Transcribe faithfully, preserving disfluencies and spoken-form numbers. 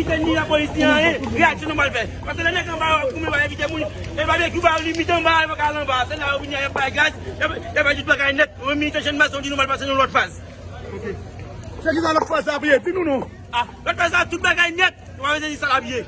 Ni lapolis, ni anyen, reyaksyon nou pral fè. Paske lè nèg anba yo ap goumen, pa envite moun, e babekyou ba yo limit anba, yo pa ka al anba. Se la yo vini, y ap bay gaz, y ap, y ap bay tout bagay nèt. Yon milite Jennbaz, di nou pral pase nan lòt faz. Ok. Se ki sa lòt faz la vle? Di nou non. Ah, lòt faz la, tout bagay nèt. Nou pa bezwen di sa l ap ye.